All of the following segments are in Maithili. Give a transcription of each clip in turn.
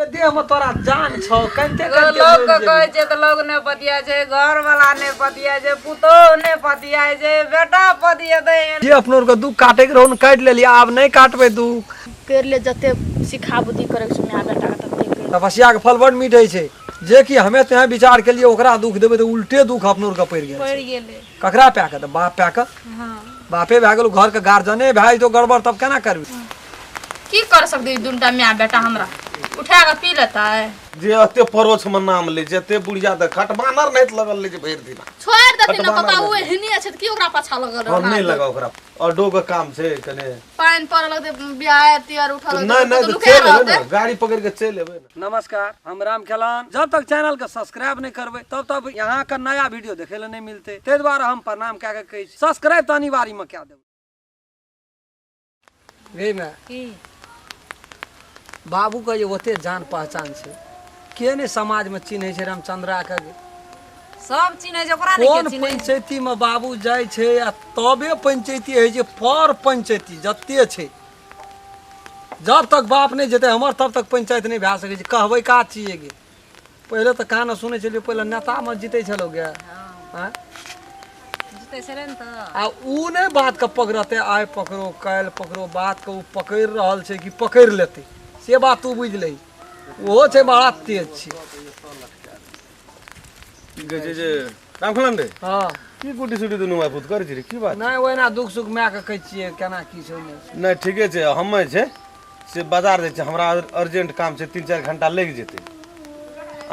देह में तोरा जान छौ कनिते कनिते लोग मरि के जेबही। कहै छै तऽ लोग नहि पतियाइ छै घर वाला नहि पतियाइ छै पुतोह नहि पतियाइ छै बेटा पतियेतै। जे अपनो आरके दुख काटैके रहौ ने काटि लेलियै, आब नहि काटबै दुख। करि ले जते सिखा बुद्धि करे के छै माय बेटा के तते कर। तपस्या के फल बड मीठ होइ छै, जे कि हमे तें विचार केलियै ओकरा दुख देबै तऽ उल्टे दुख अपनो आरके पड़ि गेल पड़ि गेलै। ककरा पा के? तऽ बाप पा के। बापे भए गेल, घरके गार्जियने भए जेतौ गड़बड़, तब केना करबी? की कर सकते दुनटा माय बेटा हमरा उठा के पी लेतै। जे एते परोछ में नाम ले छै, एते बुढ़िया तऽ खटबानर नहि लगल ले छै भरि दिना। छोड़ देथिन ने खटबानर पापा, ओ नहि। एहने छै तऽ की ओकरा पाछा लगल हम रहना? नहि लगा ओकरा, अडो के काम छै कने। पानि पड़ऽ लगतै, बियाह तियार उठऽ तऽ लगतै नहि नहि तऽ तऽ नुका चलि एबै रहतै। ने, गाड़ी पकड़ि के चलि एबै ने। नमस्कार, हम राम खेलान। जब तक चैनल के सब्सक्राइब नहीं करबै तब तक यहाँ के नया वीडियो देखे ले नहीं मिलते, ताहि दुआरे हम प्रणाम कए के कहै छी सब्सक्राइब तऽ अनिवार्य में कए देबै। गे माय, की? बाबू के जे ओते जान पहचान छै, के नहि समाज में चिन्है छै रामचंद्रा के? सब चिन्है छै ओकरा। नहि कोन के चिन्है? पंचायती में बाबू जाइ छै आ तबे पंचायती होइ छै। पर पंचायती जते छै, जब तक बाप नहि जेतै हमर तब तक पंचायत नहि भए सकै छै। कहबै का छियै गे? पहिले तऽ कहाँ ने सुनै छलियै, पहिले नेतामे जीतै छलौ गे। आँय? जीतै छलै ने तऽ आ उ नहि बातके पकड़तै, आइ पकड़ो काल्हि पकड़ो, बातके ओ पकड़ि रहल छै कि पकड़ि लेतै से बात तू बुझि लही। ओहो छै बड़ा तेज छै। की कहै छै जे रामखलन रे? हँ। की गुटी सुटी दुनू माय पुत करै छी रे, की बात? नहि, ओहिना दुख सुख मायके कहै छियै केना की छै नहि। नहि, ठीके छै। हमे छै से बाजार जाइ छै, हमरा अर्जेंट काम छै, 3-4 घंटा लागि जेतै।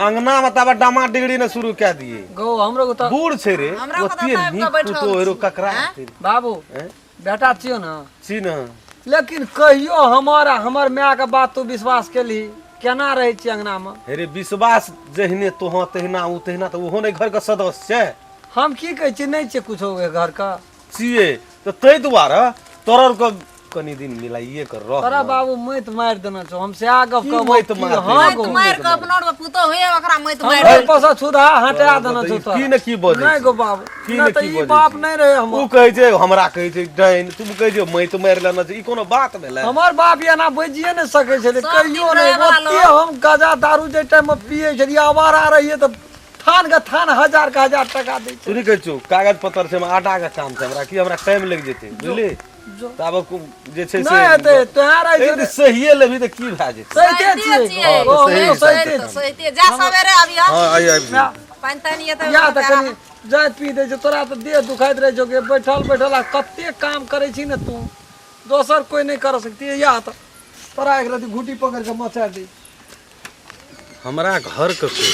अंगना मे ताबे डामा डिगरी ने शुरू कए दिए। गौ हमरो तऽ बूढ़ छै रे। हमरा कतऽ ओते आबि कऽ नीक बैठल पुतोह हेरो छी, ककरा आँय? हेतै रे? बाबू आँय? बेटा छियौ ने? छी ने। लेकिन कहियो हमर आ हमर मायके बात तू विश्वास केलही? केना रहै छी अंगनामे? हे रे, विश्वास जहिने तोह तहिना ओ, तहिना तऽ ओहो नहि घरके सदस्य छै। हम की कहै छियै, नहि छियै कुछो घरके। छियै तऽ ताहि दुआरे तोरा आरके कनि दिन मिलाइए कर रह तोरा ने। बाबू मैत मारि देने छौ, हम सएह गप की कहबौ मैत की मारतै? हँ मैत गौ। मारि कऽ अपना आरके पुतोह होइए ओकरा मैत मारि हमरे पर छुधा हटा तोरा देने छौ ई तोरा। की ने की बजै नहि छै? गो बाबू, की नहि ने तऽ की ई बजै बाप छै? नहि रहै उ हमर। कहै छै हमरा, कहै छै डाइन, तू कहै छै मैत मारि लेने छै, ई कोनो बात भेलै? हमर बाप एना बजिए नहि सकै छलै सब कहियो दिन नहि। रहैवला ओते लोक। हम गाजा दारू जाहि टाइममे पियै छलियै, आवारा रहियै, तऽ थान के थान हजार के हजार टका दै छै। तू नहि कहै छौ कागज पत्तर छै, हमरा आटा के काम छै, हमरा की हमरा टाइम लागि जेतै बुझली? जो। तऽ आब जे छै से नहि हेतै तोहरा ए, तऽ सहिए लेबही तऽ की भए जेतै? सहिते सहिते छियै। छियै। ओ, सही हमरो हिसाब सहिते से। छियै। सहिते जा, सवेरे अबिह। हँ, आइ आबि जेबै। पानि तानि एतै। या तऽ कनि जाइत पी दै छै। तोरा तऽ देह दुखाइत रहै छौ कि बैठल बैठल आ कते काम करै छी ने तू, दोसर कोइ नहि कर सकती। या तऽ तोरा एक रति घुटी पकड़ि कऽ मचा दै। हमरा घरके कोइ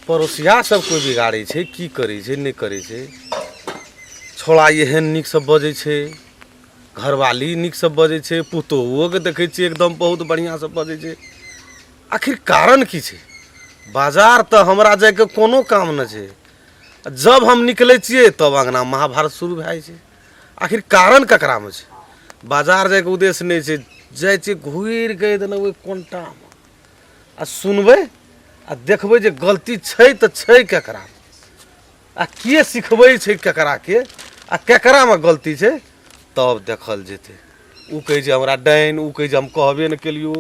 पड़ोसिया सब कोइ बिगाड़ै छै? की करै छै, नहि करै छै? छोड़ा एहन नीकसँ बजै छै, घरवाली नीकसँ बजै छै, पुतोहुओके देखै छियै एकदम बहुत बढ़िआँसँ बजै छै। आखिर कारण की छै? बाजार तऽ हमरा जाइके कोनो काम नहि छै, जब हम निकलै छियै तब अङ्गना महाभारत शुरू भए जाइ छै। आखिर कारण ककरामे छै? बाजार जाइके उद्देश्य नहि छै, जाइ छियै घुरि कऽ देने ओहि कोनटामे आ सुनबै आ देखबै जे गलती छै तऽ छै केकरा आ के सिखबै छै केकरा के आ केकरामे गलती छै, तब देखल जेतै। ओ कहै छै हमरा डाइन, ओ कहै छै हम कहबे नहि केलियौ,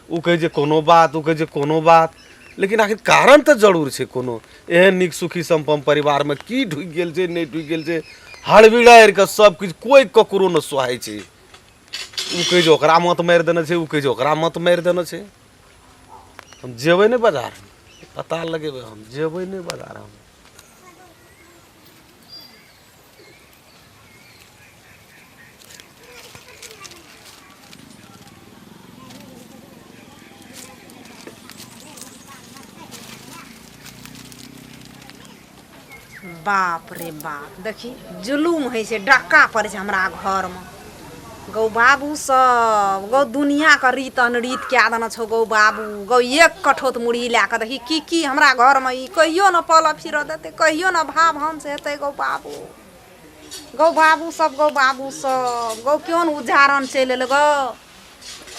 ओ कहै छै कोनो बात, ओ कहै छै कोनो बात। लेकिन आखिर कारण तऽ जरूर छै कोनो। एहन नीक सुखी सम्पन्न परिवारमे की ढुकि गेल छै, नहि ढुकि गेल छै? हड़बिड़ारि कऽ सब किछु, कोइ ककरो नहि सोहाइ छै। ओ कहै छै ओकरा मत मारि देने छै, ओ कहै छै ओकरा मत मारि देने छै। हम जेबै नहि बाजार, पता लगेबै। हम जेबै नहि बाजार हम। बाप रे बाप, देखी जुलुम होइ छै, डक्का पड़ै छै हमरा घरमे। गौ बाबू सब, गौ दुनियाके रीत अनरीत कए देने छौ गौ बाबू। गौ एक कठौत मुरही लए कऽ देखी की की हमरा घरमे। ई कहियो ने पलऽ फिरऽ देतै, कहियो ने भाव हंस हेतै। गौ बाबू, गौ बाबू सब, गौ बाबू सब, गौ केहन उजारन चलि एलै गौ।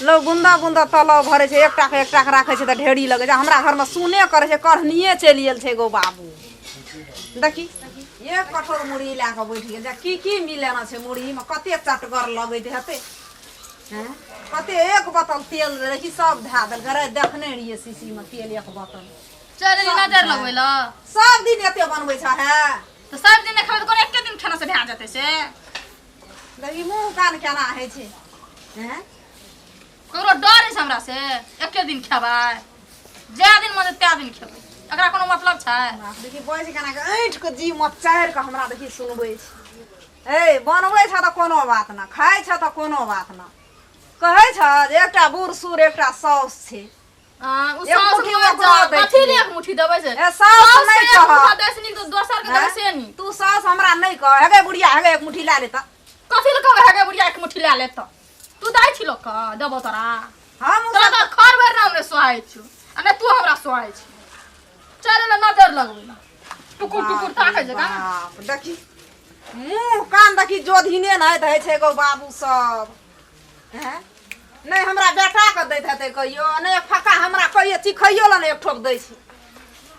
लो बुन्दा बुन्दा तलाब भरै छै, एकटाके एकटाके राखै छै तऽ ढेरी लगै छै। हमरा घरमे सुने करै छै, कढ़निए चलि गेल छै। गौ बाबू देखी एक कठोर मुरही लए कऽ बैठ गेल छै। की की मिलेना छै मुरहीमे, कते चटगर लगैत हेतै। हैं? कते एक बोतल तेल रहै सब धए देलकै रे, देखने रहियै शीशीमे तेल एक बोतल। चल एली नजर लगबै ल। सब दिन एते बनबै छ हे? तऽ सब दिन नहि खेबै तऽ कोनो एके दिन खेना से भए जेतै से? देखी मुँह कान केना होइ छै। हैं? ककरो डर अछि हमरा से? एके दिन खेबै, जए दिन मन तै दिन खेबै, एकरा कोनो मतलब छै? बाप, देखी बजै केना के ऐंठ के जीव मे चारि के हमरा देखी सुनबै छै। ए बनबै छ तऽ कोनो बात ना, खाइ छ तऽ कोनो बात ना, कहै छ जे एकटा बूढ़ सूढ़ एकटा साउस छै। उ एक साउस मुट्ठी मरि ओकरो जाउ, दै कथी ले छियै। एक मुट्ठी देबै से? ए साउस साउस नहि के एक कह। मुठ्ठा दै से नीक तऽ दोसर के देबै से नीक। तू साउस हमरा नहि कह। हेगे बुढ़िया, हेगे एक मुट्ठी लए ले तऽ। कथी ले कहबै हेगे बुढ़िया एक मुट्ठी लए लेत तऽ? तू दै छी लोक के देबौ तोरा? हम तोरा तऽ खर भरि ने हमरे सोहाइ छौ आ नहि तू हमरा सोहाइ छी। चल एले नजर लगबै ला, टुकुर टुकुर ताकै जकाँ। बाप, देखी मुँह कान देखी, जोधीने नहि होइ छै गौ बाबू सब। हैं? नहि हमरा बेटाके दैत हेतै कहियो, नहि एक फक्का हमरा कहियो चिखैयो लए नहि एक ठोप दै छै।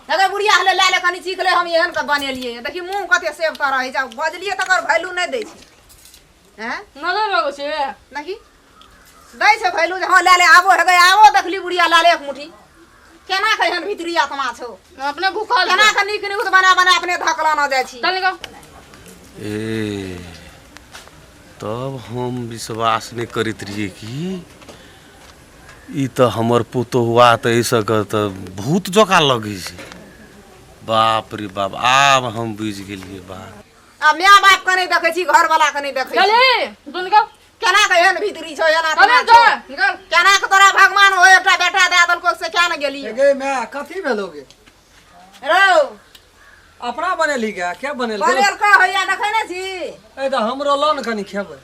देखै बुढ़िया हले लए ले, कनि चीख ले, हम एहन के बनेलियै। देखी मुँह कते सेब तऽ रहै छै, बजलियै तकर वैल्यू नहि दै छै। हैं? नजर लगै छै। देखी दै छै वैल्यू जे हँ लए ले, आबो हेगे आबो। देखली बुढ़िया लए ले एक मुट्ठी। केना के एहन भीतरी आत्मा छौ? अपने भूखल केना के नीक नीक बना बना अपने धकला न जाइ छी। चल निकल। ए तब हम विश्वास नहि करैत रहियै कि ई तऽ हमर पुतोहुआ तऽ एहिसँ के तऽ भूत जकाँ लगै छै। बाप रे बाप, आब हम बुझि गेलियै बात। आ my बाप के नहि देखै छी, घरवाला के नहि देखै छी। चली तू निकल। केना के एहन भीतरी छौ, एहन आत्मा चल छौ? जा निकल। केना के तोरा भगवान ओ एकटा बेटा दए देलको से क्या ने गेली? गे my, कथी भेलो गे? रौ अपना बनेली गे? के बनेलकै? बनेल का होइया देखै ने छी। ए तऽ हमरो लऽ ने, कनि खेबै।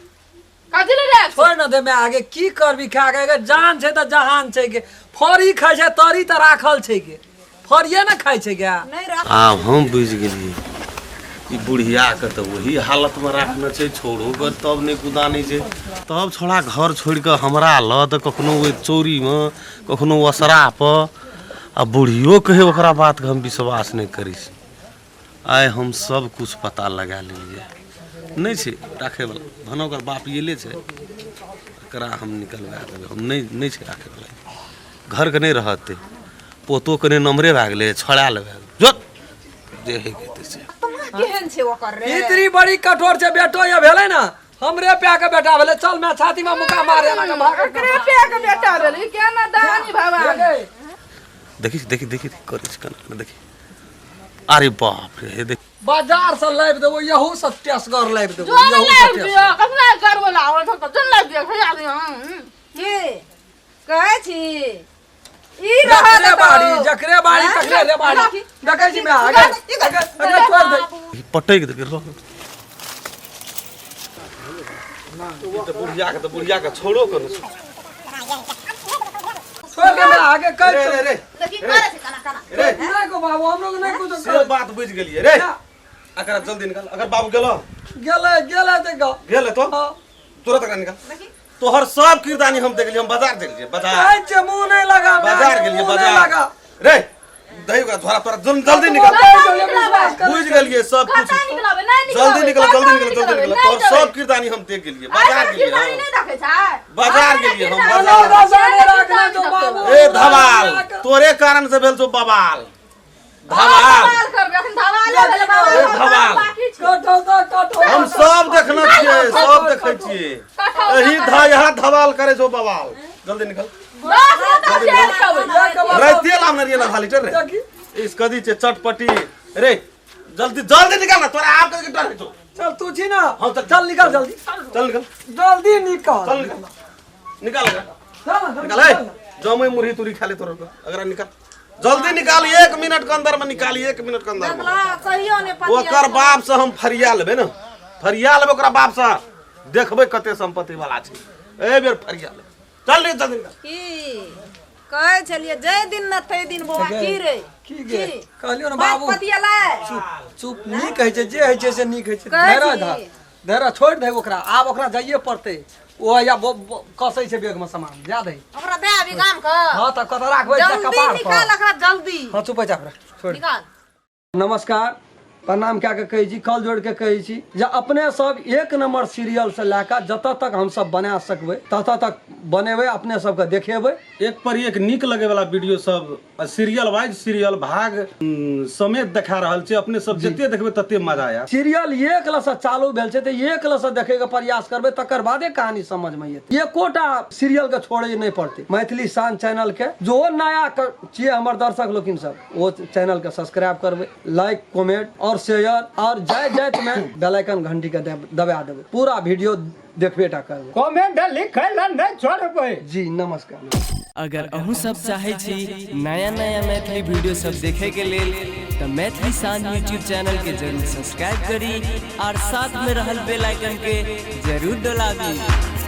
कथी ले जाय? छोड़ न दे my, आगे की करबी खा के? अगर जान छै तऽ जहान छै गे। फड़ी खाइ छै, तरी तऽ राखल छै गे, फड़िए ने खाइ छै गे। नहि रह। आब हम बुझि गेलियै, ई बुढ़ियाके तऽ ओही हालतमे राखने छै। छोड़ो के तब नहि कुदानै छै, तब छोड़ा घर छोड़ि कऽ हमरा लऽ तऽ कखनो ओहि चौरीमे, कखनो ओसरापर, आ बुढ़ियो कहै ओकरा बातके हम विश्वास नहि करै छी। आइ हम सब किछु पता लगा लेलियै। नहि छै राखैवला, भने ओकर बाप गेले छै, एकरा हम निकलवा देबै। हम नहि, नहि छै राखैवला, घरके नहि रहतै। पोतो कनि नमरे भए गेलै, छोड़ा लेबै, जो जे होइके हेतै से। आत्मा केहन छै ओकर रे? भीतरी बड़ी कठोर छै। बेटो ये भेलै ने, हमरे प्या के बेटा भेलै। चल मैं छाती में मुका मारे ना के भाग। एकरे पे के बेटा भेलै, केना दानी भगवान। देखी देखी देखी करै छै केना केना, देखी। अरे बाप रे, हे देख। बाजार से लाबि देबो, यहू से टेसगर लाबि देबो। जोन यहू से लाइब टेसगर। दियो, कखना करबो लागल छौ तऽ जोन लाइब दियो, खैया दियो। की कहै छी ई रहत जकरे बाड़ी, जकरे बाड़ी तकरे रे बाड़ी। देखै छी मैं आगे आगे आगे छोड़ दे। पटकि देलकै। रह ई तऽ बुढ़िया के, तऽ बुढ़िया के छोड़ो के ने। छोड़ दे मैं आगे कह। रे रे रे। देखी करै छै केना केना। रे। नहीं को बाबू, हम लोग नहीं कुछ। से बात बुझि गेलियै रे। एकरा जल्दी निकाल। अगर बाबू गेलो? गेलै, गेलै तऽ गो। गेल तो। हाँ। तुरंत एकरा निकाल। देखी तोहर सब किरदानी हम देख लियै। हम बाजार गेलियै, बाजार। कहै छै मुँह नहीं लगा मैं, बाजार आगे गेलियै, मुँह नहीं बाजार लगा। रे दही ओकरा झोरा तोरा, जल्दी निकाल। विश्वास कर। बुझि गेलियै सब कुछ। कतऽ निकलबै? नहि निकलबै। जल्दी निकल, जल्दी निकल, जल्दी निकल। तोहर सब किरदानी हम देख गेलियै। बाजार गेलियै किरदानी हम। नहि देखै छै? बाजार गेलियै हम, बाजार बाजार। नहीं राखना तो बाबू। ए धबाल, तोरे कारण से भेल छौ बवाल, धबाल। धवाल करबै अखन, धवाले भेलै बाबा। ए धबाल। बाकी छै। कटो तऽ कटो। हम सब देखने छियै, सब देखै छियै। एही धा यहाँ धबाल करे छौ बवाल। जल्दी निकल। 10 मिनट तेल खेबै। राइते लाम रहियै आधा लीटर रे। देखी। इस कदी छै चटपटी रे। जल्दी जल्दी निकाल ना, तोरा आब के डर होइ छौ। चल तू छी ना। हाँ, चल। चल निकल जल्दी। चल निकल। जल्दी निकल। चल निकल, निकाल एकरा। चल ना, निकाल। ए जमै मुरही तुरी खा ले तोरा। अगरा निकाल, जल्दी निकाल, 1 मिनट के अंदर में निकाल, 1 मिनट के अंदर में। देखला कहियो ने पतिया। ओकर बाप से हम फरिया लेबै ने, फरिया लेबै ओकरा बाप से। देखबै कते संपत्ति वाला छै। एहि बेर फरिया लेबै। चल रे, जल्दी निकाल। की कहै छलियै जै दिन न तै दिन बौआ। की रे? की गे? कहलियौ ने बात बाबू। पतियेलै। चुप चुप, नीक होइ छै जे होइ छै से नीक होइ छै। कहै धैर्य छी। धर, धैर्य छोड़ि दे ओकरा। आब ओकरा जाइए पड़तै। ओ या कसै छै बैग में सामान, जा दे। ओकरा दे आबी गाम के। हाँ, तऽ कतऽ राखबै? जल्दी कपार निकाल पर। एकरा जल्दी। हाँ, चुप हो जा, ओकरा छोड़। निकाल। नमस्कार, प्रणाम कए कऽ कहै छी, कल जोड़ि कऽ कहै छी जे अपने सब एक नम्बर सीरियलसँ लए कऽ जतऽ तक हमसब बना सकबै ततऽ तक बनेबै, अपने सबके देखेबै। एक पर एक नीक लगै वाला वीडियो सब सीरियल वाइज सीरियल भाग समेत देखा रहल छै। अपने सब जते देखबै तते मजा आयत। सीरियल एक लसँ चालू भेल छै तऽ एक लसँ देखैके प्रयास करबै, तकर बादे कहानी समझमे एतै। एकोटा सीरियल के छोड़ै नहि पड़तै। मैथिली शान चैनल के जो नया छियै हमर दर्शक लोकिन सब, ओ चैनल के सब्सक्राइब करबै, लाइक कमेंट और शेयर, और जाय जाइत में बेल आइकन घंटी के दबा देबै। पूरा वीडियो देखबे टा करबै। कमेंट लिखै लए नहि छोड़बै। जी नमस्कार। अगर अहूँ सब चाहै छी नया नया मैथिली वीडियो सब देखे के लेल तऽ मैथिली शान यूट्यूब चैनल के जरूर सब्सक्राइब करी और साथ में रहल बेल आइकन के जरूर दबाबी।